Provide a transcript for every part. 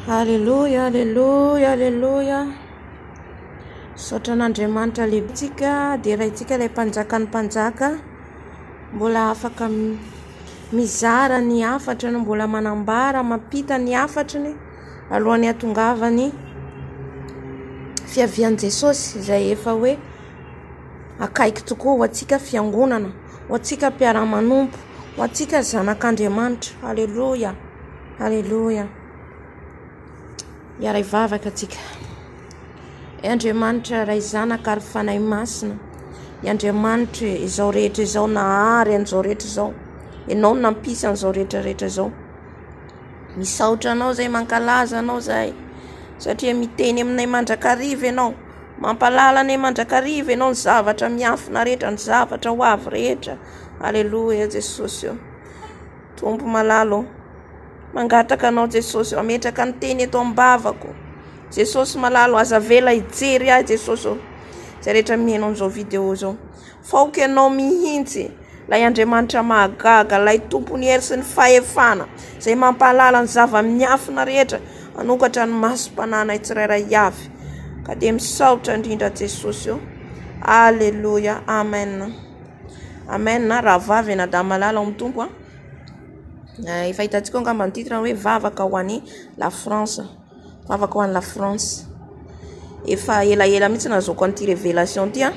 Aleloia, aleloia, aleloia. Misaotra an'Andriamanitra lehibe tsika, deraintsika ilay mpanjakan'ny mpanjaka. Mbola afaka mizara ny hafatra, mbola manambara, mampita ny hafatriny alohan'ny hahatongavany fiavian'i Jesosy izay efa hoe akaiky tokoa ho antsika fiangonana, ho antsika mpiara-manompo, ho antsika zanak'Andriamanitra. Aleloia, aleloia. Hiara-hivavaka antsika. Andriamanitra Ray Zanaka ary Fanahy Masina, i Andriamanitra izao rehetra izao nahary an'izao rehetra izao, Ianao no nampisy an'izao rehetra rehetra izao. Misaotra Anao izay, mankalaza Anao izahay satria miteny aminay mandrakariva Ianao, mampahalala anay mandrakariva Ianao ny zavatra miafina rehetra, ny zavatra ho avy rehetra. Aleloia Jesosy ô. Tompo malala ô. Mangataka Anao Jesosy ô, ametraka ny teny eto am-bavako. Jesosy malala ô, aza avela hijery ahy Jesosy ô. Izay rehetra mihaino an'izao vidéo izao. Faoka Ianao mihitsy, ilay Andriamanitra mahagaga, ilay Tompon'ny hery sy ny fahefana, izay mampahalala ny zava-miafina rehetra, hanokatra ny masom-panahinay tsirairay avy. Ka dia misaotra indrindra Jesosy ô. Aleloia. Amen. Amen. Rahavavy anadahy malala ao amin'ny Tompo a. Efa hitantsika ao angamba ny titre hoe vavaka ho an'i la France. Vavaka ho an'i la France. Efa elaela mihitsy nahazoako an'ity révélation ity an.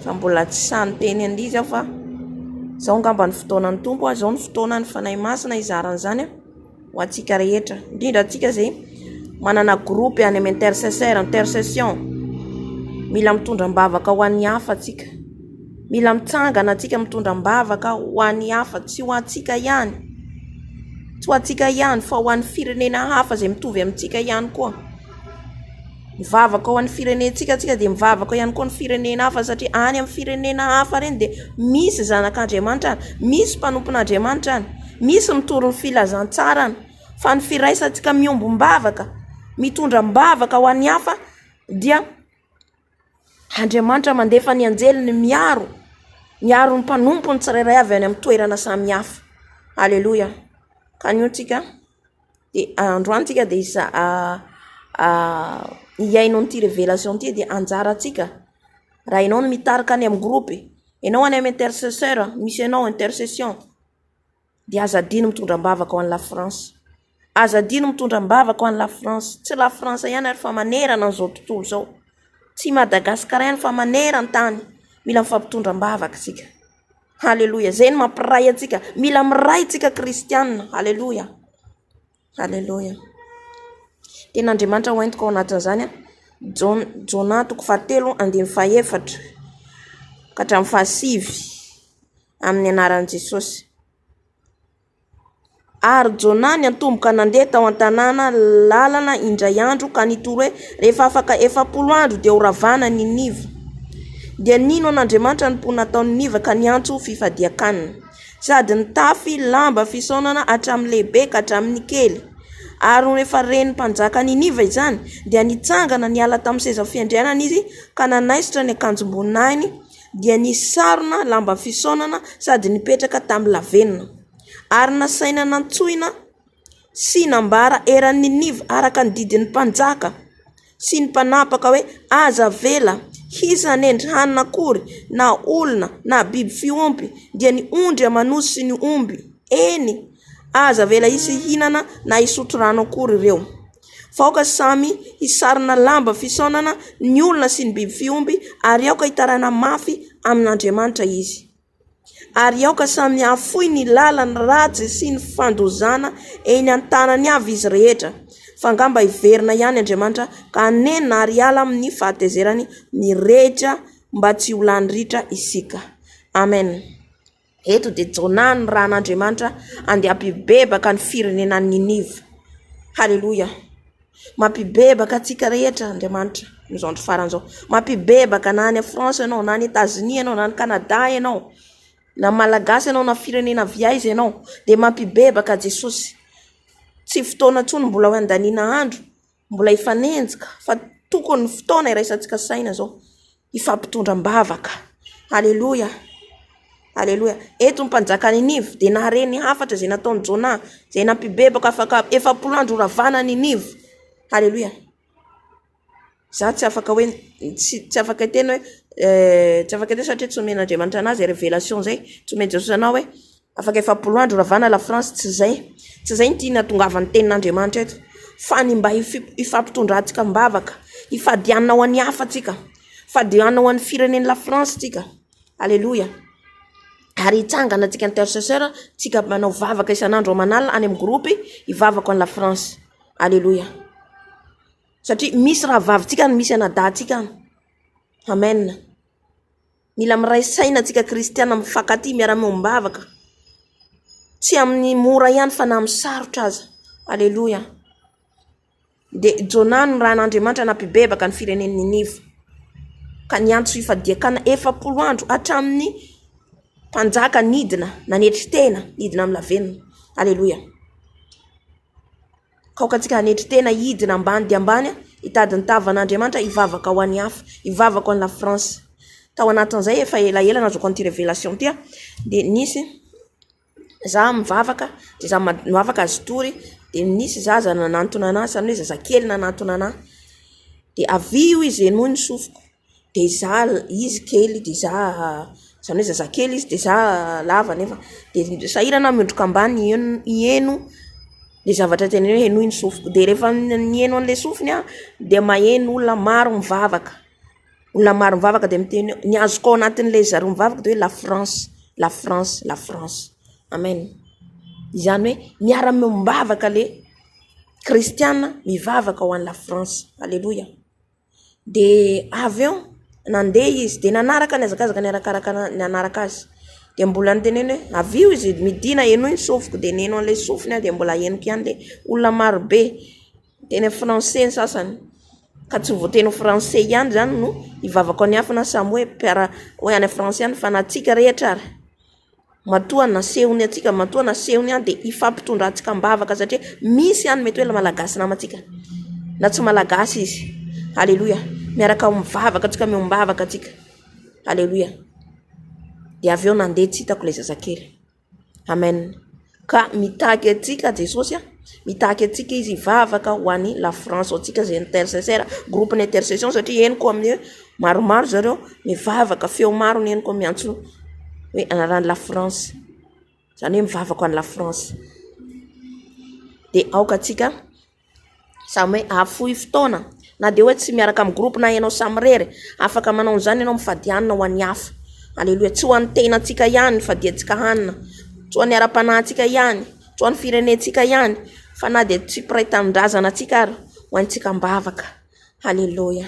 Fa mbola tsy sahy niteny an'izy aho fa izao angamba ny fotoanan'ny Tompo, izao ny fotoanan'ny Fanahy Masina hizara an'izany ho antsika rehetra. Indrindra antsika izay manana groupe any amin'ny intercesseur, intercession. Mila mitondra am-bavaka ho an'ny hafa antsika. Mila mitsangana antsika mitondra am-bavaka ho an'ny hafa, tsy ho antsika ihany. Tsy ho antsika ihany fa ho an'ny firenena hafa izay mitovy amintsika ihany koa. Mivavaka ho an'ny firenentsika antsika dia mivavaka ihany koa ny firenena hafa satria any amin'ny firenena hafa ireny dia misy zanak'Andriamanitra any, misy mpanompon'Andriamanitra any, misy mitory ny filazantsara any. Fa ny firaisantsika miombom-bavaka, mitondra am-bavaka ho an'ny hafa dia Andriamanitra mandefa ny anjeliny miaro, miaro ny mpanompony tsirairay avy any amin'ny toerana samihafa. Aleloia. Ka anio tsika dia androany tsika dia isa hihaino an'ity révélation ity dia anjarantsika. Raha ianao no mitarika any amin'ny groupe, ianao any amin'ny intercesseur, misy anao intercession. Dia aza adino mitondra am-bavaka ho an'i la France. Aza adino mitondra am-bavaka ho an'i la France. Tsy la France ihany ary fa manerana an'izao tontolo izao. Tsy i Madagasikara ihany fa maneran-tany. Mila mifampitondra am-bavaka isika. Haleloia. Izay no mampiray antsika. Mila miray isika kristianina. Haleloia. Haleloia. Tenin'Andriamanitra ho entiko ao anatin'izany. Jona toko fahatelo andininy fahefatra ka hatramin'ny fahasivy. Amin'ny anaran'i Jesosy. Ary Jonah niantomboka nandeha tao an-tanàna lalana indray andro ka nitory hoe, Rehefa afaka 40 andro dia horavana Niniva. Dia nino an'Andriamanitra ny mponina tao Niniva ka niantso fifadian-kanina, sady nitafy lamba fisaonana hatramin'ny lehibe ka hatramin'ny kely. Ary nony efa ren'ny mpanjaka Niniva izany, dia nitsangana niala tamin'ny seza fiandrianany izy ka nanaisotra ny akanjom-boninahiny, dia nisarona lamba fisaonana sady nipetraka tamin'ny lavenona. Ary nasaina nantsoina sy nambara eran'i Niniva araka ny didin'ny mpanjaka sy ny mpanapaka hoe, Aza avela hisy hanendry hanina akory na olona na biby fiompy, dia ny ondry aman'osy sy ny omby, eny, aza avela hisy hihinana na hisotro rano akory ireo. Fa aoka samy hisarona lamba fisaonana ny olona sy ny biby fiompy, ary aoka hitaraina mafy amin'Andriamanitra izy. Ary aoka samy hahafoy ny lalany ratsy sy ny fandozana eny an-tanany avy izy rehetra, fa angamba hiverina ihany Andriamanitra ka hanenina ary hiala amin'ny fahatezerany mirehitra mba tsy ho lany ritra isika. Amen. Eto dia Jonah no nirahan'Andriamanitra handeha hampibebaka ny firenena any Niniva. Haleloia. Mampibebaka antsika rehetra Andriamanitra amin'izao andro farany izao. Mampibebaka na any France ianao, na any Etazonia ianao, na any Canada ianao, na Malagasy ianao, na firenena avy aiza ianao, dia mampibebaka Jesosy. Tsy fotoana intsony mbola ho andaniana andro. Mbola hifanenjika fa tokony ny fotoana iraisantsika saina izao hifampitondra am-bavaka. Aleloia! Aleloia! Eto ny mpanjaka Niniva dia nahare ny hafatra izay nataon'i Jonah, izay nampibebaka afaka 40 andro horavana Niniva. Haleloia. Za tsy afaka hoe tsy tsy afaka hiteny hoe eh, tsy afaka hiteny satria tsy omen'Andriamanitra anah zay révélation zay, tsy omen'i Jesosy anah hoe afaka 40 andro ravana la France, tsy zay. Tsy zay ny tiana hatongavan'ny tenin'Andriamanitra eto. Fa ny mba hifampitondrantsika am-bavaka, hifadianina ho an'ny hafa tsika, fadianina ho an'ny firenen'i la France tsika. Aleloia. Ary hitsangana tsika intercesseur, tsika manao vavaka isan'andro aman'alina any amin'ny groupe hivavaka ho an'i la France. Aleloia. Satria misy rahavavintsika any, misy anadahintsika any. Amen. Mila miray saina tsika kristiana, mifankatia, miara-miombavaka. Tsy amin'ny mora ihany fa na amin'ny sarotra aza. Aleloia. Dia Jonah no nirahin'Andriamanitra nampibebaka ny firenen'i Niniva, ka niantso fifadian-kanina 40 andro hatramin'ny mpanjaka nidina nanetry tena nidina amin'ny lavenona. Aleloia. Ka aoka antsika hanetry tena hidina ambany dia ambany hitady ny tavan'Andriamanitra hivavaka ho an'ny hafa, hivavaka ho an'i la France. Tao anatin'izay efa elaela nahazoako an'ity révélation ity dia nisy za mivavaka dia za mivavaka azo tory dia nisy zaza nanantona anahy izany hoe zazakely nanantona anahy dia avia hoy izy henoy ny sofiko dia za izy kely dia za izany hoe zazakely izy dia za lava nefa dia sahirana aho miondrika ambany hiheno ilay zavatra teneniny hoe henoy ny sofiko dia rehefa niheno an'ilay sofiny aho dia maheno olona maro mivavaka. Olona maro mivavaka dia miteny hoe, ny azoko ao anatin'ilay zareo mivavaka dia hoe la France, la France, la France. Amen. Izany hoe miara-miombavaka le kristiana mivavaka ho an'i la France. Aleloia. Dia avy eo nandeha izy dia nanaraka nihazakazaka niarakaraka nanaraka azy. Dia mbola niteneny hoe avia hoy izy midina henoy ny sofiko dia niheno an'ilay sofiny aho dia mbola henoko ihany ilay olona maro be. Teny français ny sasany, ka tsy voateny ho français ihany izany no hivavaka ny hafa na samy hoe mpiara hoe any français any fa na antsika rehetra ary matoa nasehony antsika, matoa nasehony any dia hifampitondrantsika am-bavaka satria misy any mety hoe malagasy namantsika na tsy malagasy izy. Aleloia! Miaraka mivavaka antsika, miombavaka antsika. Aleloia! Dia avy eo nandeha tsy hitako ilay zazakely. Amen. Ka mitaky antsika Jesosy a, mitaky antsika izy hivavaka ho an'i la France, ho antsika izay intercesseur, groupe ny intercession satria henoko amin'ny hoe maromaro zareo mivavaka, feo maro ny henoko miantso hoe anaran'i la France, izany hoe mivavaka ho an'i la France. Dia aoka antsika Samy hoe hahafoy fotoana na dia hoe tsy miaraka amin'ny groupe na ianao samirery. Afaka manao an'izany ianao mifady hanina ho an'ny hafa. Aleloia. Tsy ho an'ny tenantsika ihany ny fadiantsika hanina. Tsy ho an'ny ara-panahintsika ihany. Tsy ho an'ny firenentsika ihany. Fa na dia tsy mpiray tanindrazana antsika ary ho antsika am-bavaka. Aleloia.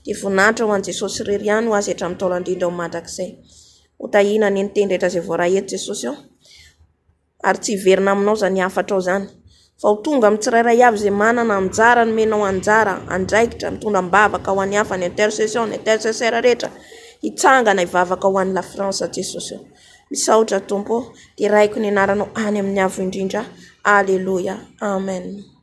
Dia voninahitra ho an'i Jesosy irery ihany ho azy hatramin'ny taona indrindra ho mandrakizay. Ho tahiana anie ny teny rehetra izay voaray eto Jesosy ô. ary tsy hiverina aminao izany hafatrao izany, fa ho tonga amin'ny tsirairay avy izay manana anjara nomenao anjara, andraikitra, mitondra am-bavaka ho an'ny hafa, ny intercession, ny intercesseur rehetra, hitsangana hivavaka ho an'i la France Jesosy ô. Misaotra Tompo ô, deraiko ny anaranao any amin'ny avo indrindra. Aleloia. Amen.